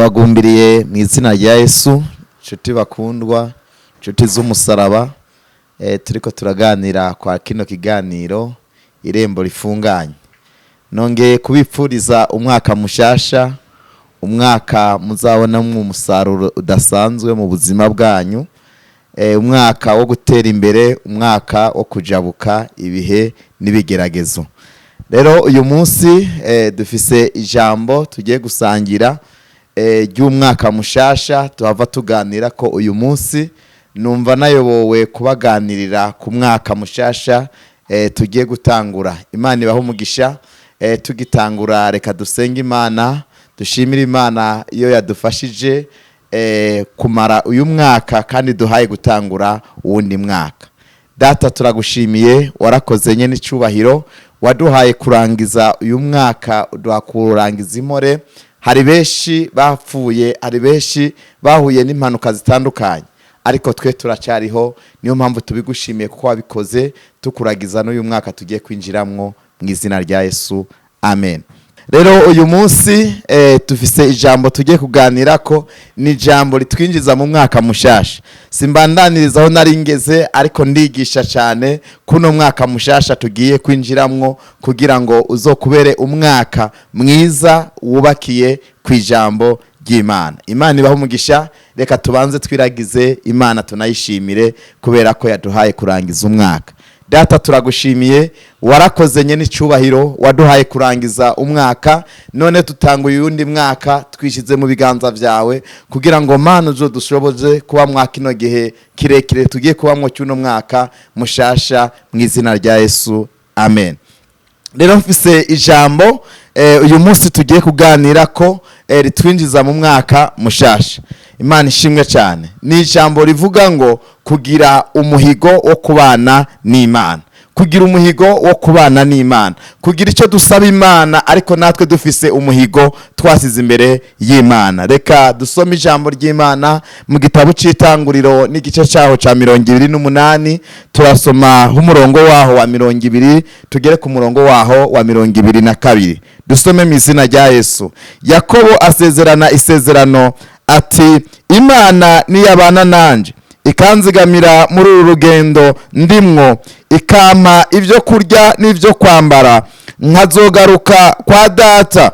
Ndabagumbiriye mu izina rya Yesu, nshuti bakundwa, nshuti z'umusaraba. Turiko turaganira kwa kino kiganiro Irembo Rifunganye. Nongeye kubipfuriza umwaka mushasha, umwaka muzabonamwo umusaruro udasanzwe mu buzima bwanyu, umwaka wo gutera imbere, umwaka wo kujabuka ibihe n'ibigeragezo. Rero uyu munsi dufise ijambo tugiye gusangira ry'umwaka mushasha tuhava tuganira ko uyu munsi. Numva nayobowe kubaganirira ku mwaka mushasha tugiye gutangura. Imana ibahe umugisha. Tugitangura, reka dusenge Imana, dushimire Imana iyo yadufashije kumara uyu mwaka kandi duhaye gutangura uwundi mwaka. Data, turagushimiye, warakoze nyene icubahiro, waduhaye kurangiza uyu mwaka, uduha kurangiza impore. Hari benshi bapfuye, hari benshi bahuye n'impanuka zitandukanye, ariko twe turacyariho. Niyo mpamvu tubigushimiye kuko wabikoze, tukuragiza n'uyu mwaka tugiye kwinjiramwo mu izina rya Yesu, amen. Rero uyu munsi dufise ijambo tugiye kuganira ko ni ijambo ritwinjiza mu mwaka mushasha. Simbandaniriza aho nari ngeze, ariko ndigisha cyane kuno mwaka mushasha tugiye kwinjiramwo, kugira ngo uzokubere umwaka mwiza wubakiye ku ijambo ry'Imana. Imana ibaho umugisha. Reka tubanze twiragize Imana, tunayishimire kubera ko yaduhaye kurangiza umwaka. Data, turagushimiye, warakoze nyene icubahiro, waduhaye kurangiza umwaka. None tutanguye uyundi mwaka, twishyize mu biganza byawe kugira ngo Mana uzodushoboze kuba mwa kino gihe kirekire tugiye kubamwo cy'uno mwaka mushasha, mu izina rya Yesu, amen. Rero mfise ijambo uyu munsi tugiye kuganira ko ritwinjiza mu mwaka mushasha. Imana ishimwe cyane. Ni ijambo rivuga ngo kugira umuhigo wo kubana n'Imana, kugira umuhigo wo kubana n'Imana, kugira icyo dusaba Imana ariko natwe dufise umuhigo twasize imbere y'Imana. Reka dusome ijambo ry'Imana mu gitabo cy'Itanguriro n'igice cyaho cya 28. Turasoma umurongo waho wa 20 tugere ku murongo waho wa 22. Dusome mu izina rya Yesu. Yakobo asezerana isezerano ati: "Imana niyabana nanje, ikanzigamira muri uru rugendo ndimwo, ikampa ibyo kurya n'ibyo kwambara, nkazogaruka kwa data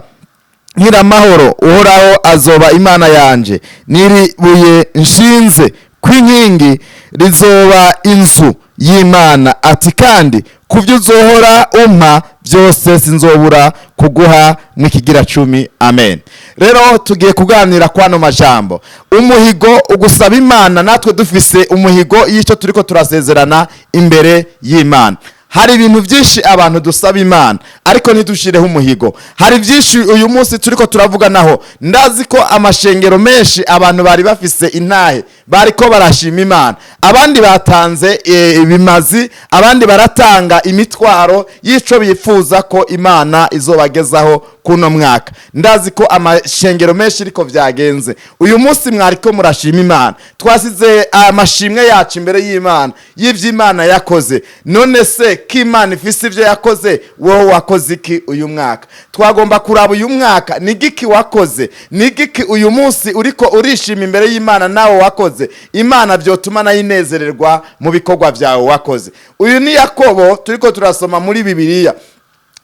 nkira amahoro, Uhoraho azoba Imana yanje. N'iri buye nshinze kw'inkingi rizoba inzu y'Imana." Ati kandi: "Ku byo uzohora umpa byose sinzobura kuguha n'ikigira cumi." Amen. Rero tugiye kuganira kwano majambo: umuhigo ugusaba Imana natwe dufise umuhigo y'icyo turiko turasezerana imbere y'Imana. Hari ibintu byinshi abantu dusaba Imana ariko ntidushireho umuhigo. Hari byinshi uyu munsi turiko turavuga naho ndazi ko amashengero menshi abantu bari bafise intahe, bariko barashima Imana, abandi batanze ibimazi, abandi baratanga imitwaro y'ico bifuza ko Imana izobagezaho kuno mwaka. Ndazi ko amashengero menshi ariko vyagenze. Uyu munsi mwariko murashima Imana, twasize amashimwe yacu imbere y'Imana y'ivy'Imana yakoze. None se ko Imana ifise ivyo yakoze, wowe wakoze iki uyu mwaka? Twagomba kuraba uyu mwaka ni giki wakoze, ni giki uyu munsi uriko urishima imbere y'Imana nawe wakoze, Imana vyotuma nayo inezererwa mu bikorwa vyawe wakoze. Uyu ni Yakobo turiko turasoma muri Bibiliya.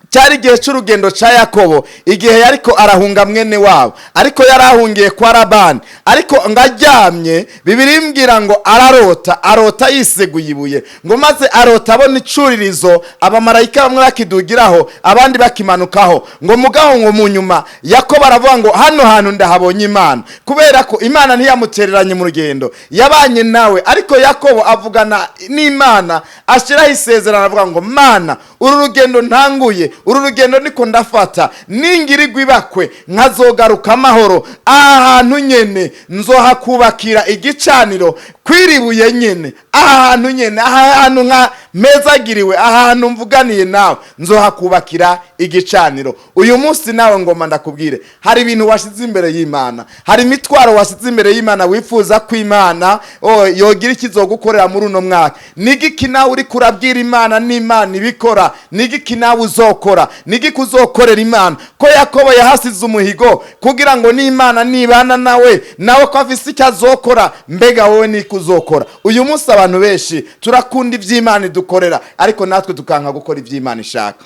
Cyari igihe cy'urugendo cya Yakobo, igihe yariko arahunga mwene wabo, ariko yarahungiye kwa Labani. Ariko ngo aryamye, Bibiliya imbwira ngo ararota, arota yiseguye ibuye, ngo maze arota abona icuririzo, abamarayika bamwe bakidugiraho, abandi bakimanukaho. Ngo mugabo ngo mu nyuma Yakobo aravuga ngo: "Hano hantu ndahabonye Imana," kubera ko Imana ntiyamutereranye mu rugendo, yabanye nawe. Ariko Yakobo avugana n'Imana, ashyiraho isezerano, avuga ngo: "Mana, uru rugendo ntanguye, uru rugendo niko ndafata, ningirirwa ibakwe nkazogaruka amahoro, aha hantu nyene nzohakubakira igicaniro." Kwiribuye nyene, aha hantu nyene, aha hantu nka mezagiriwe, aha hantu mvuganiye nawe, nzohakubakira igicaniro. Uyu munsi nawe ngoma ndakubwire, hari ibintu washize imbere y'Imana, hari imitwaro washize imbere y'Imana wifuza ko Imana yogira ikizogukorera muri uno mwaka. Nigiki nawe uri kurabwira Imana n'Imana ibikora? Nigiki nawe uzokora? Nigiki uzokorera Imana? Ko Yakobo yahasize umuhigo kugira ngo n'Imana nibana nawe, nawe ko afise icyo azokora, mbega wowe niko uzokora? Uyu munsi abantu benshi turakunda iby'Imana idukorera, ariko natwe tukanka gukora iby'Imana ishaka.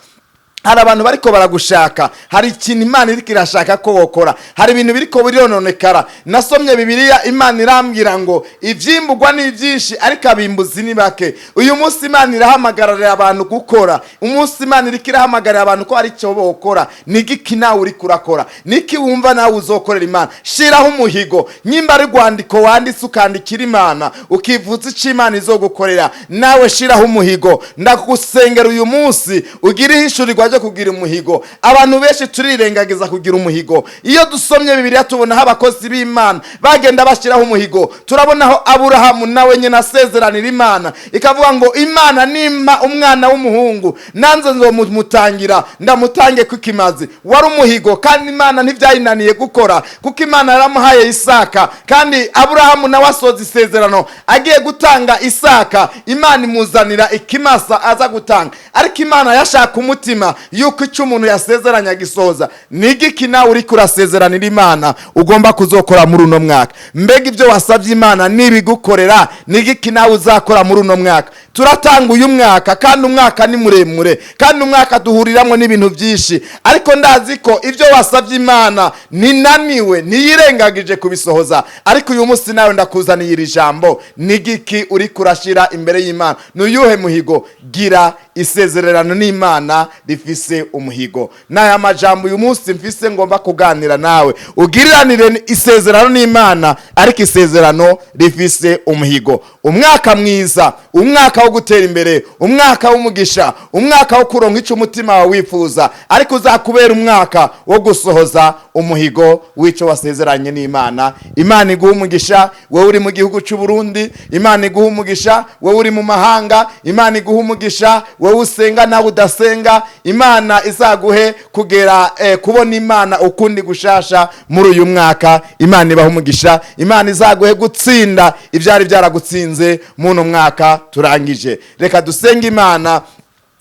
Hari abantu bariko baragushaka, hari ikintu Imana iriko irashaka ko wokora, hari ibintu biriko birononekara. Nasomye Bibiliya, Imana irambwira ngo ivyimburwa ni byinshi ariko abimbuzi ni bake. Uyu munsi Imana irahamagarira abantu gukora. Umunsi Imana iriko irahamagarira abantu ko hari icyo bokora. Nigiki nawe uriko urakora? Niki wumva nawe uzokorera Imana? Shiraho umuhigo. Nyimba ari rwandiko wanditse ukandikira Imana ukivuza ico Imana izogukorera, nawe shiraho umuhigo. Ndagusengera uyu munsi ugire ihishurirwa ryo kugira umuhigo. Abantu benshi turirengagiza kugira umuhigo. Iyo dusomye Bibiliya tubonaho abakozi b'Imana bagenda bashyiraho umuhigo. Turabonaho Aburahamu nawe nyine asezeranira Imana, ikavuga ngo Imana nimpa umwana w'umuhungu nanze nzomutangira ndamutange kukimazi. Wari umuhigo, kandi Imana ntibyayinaniye gukora, kuko Imana yaramuhaye Isaka. Kandi Aburahamu nawe asoza isezerano agiye gutanga Isaka, Imana imuzanira ikimasa aza gutanga. Ariko Imana yashaka umutima yuko icyo umuntu yasezeranye agisohoza. Nigiki nawe uriko urasezeranira Imana ugomba kuzokora muri uno mwaka? Mbega ibyo wasabye Imana nibigukorera, nigiki nawe uzakora muri uno mwaka? Turatanga uyu mwaka, kandi umwaka ni muremure, kandi umwaka duhuriramo n'ibintu byinshi, ariko ndazi ko ibyo wasabye Imana ninaniwe ntiyirengagije kubisohoza. Ariko uyu munsi nawe ndakuzaniye iri jambo: nigiki uriko urashyira imbere y'Imana? Ni uyuhe muhigo? Gira isezererano n'Imana rifise umuhigo. N'aya majambo uyu munsi mfise ngomba kuganira nawe, ugiriranire isezerano n'Imana, ariko isezerano rifise umuhigo. Umwaka mwiza, umwaka wo gutera imbere, umwaka w'umugisha, umwaka wo kuronka icyo umutima wawe wifuza, ariko uzakubera umwaka wo gusohoza umuhigo w'icyo wasezeranye n'Imana. Imana iguha umugisha wowe uri mu gihugu cy'u Burundi, Imana iguha umugisha wowe uri mu mahanga, Imana iguha umugisha wowe usenga nawe udasenga. Imana izaguhe kugera kubona Imana ukundi gushasha muri uyu mwaka. Imana ibaha umugisha. Imana izaguhe gutsinda ibyari byaragutsinze muno mwaka turangije. Reka dusenge Imana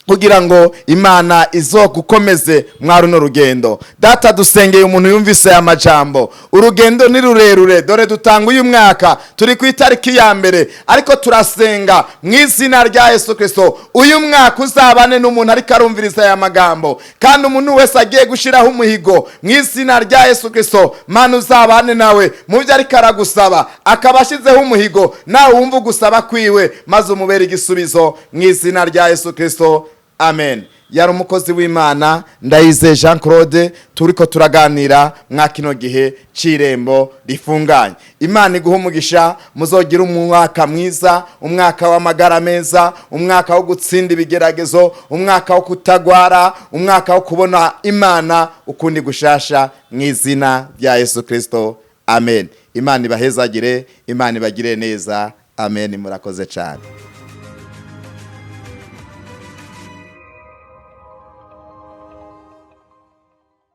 kugira ngo Imana izogukomeze mwa runo rugendo. Data, dusengeye umuntu yumvise aya majambo. Urugendo ni rurerure, dore dutanga uyu mwaka turi ku itariki ya 1, ariko turasenga mu izina rya Yesu Kristo uyu mwaka uzabane n'umuntu ariko arumviriza aya magambo, kandi umuntu wese agiye gushiraho umuhigo mu izina rya Yesu Kristo, Mana uzabane nawe mu byo ariko aragusaba, akaba ashyizeho umuhigo, nawe wumva ugusaba kwiwe maze umubere igisubizo mu izina rya Yesu Kristo, amen. Yari umukozi w'Imana Ndayize Jean Claude, turiko turaganira mwa kino gihe c'irembo rifunganye. Imana iguha umugisha, muzogira umwaka mwiza, umwaka w'amagara meza, umwaka wo gutsinda ibigeragezo, umwaka wo kutagwara, umwaka wo kubona Imana ukundi gushasha mu izina rya Yesu Kristo, amen. Imana ibahezagire, Imana ibagire neza, amen. Murakoze cyane.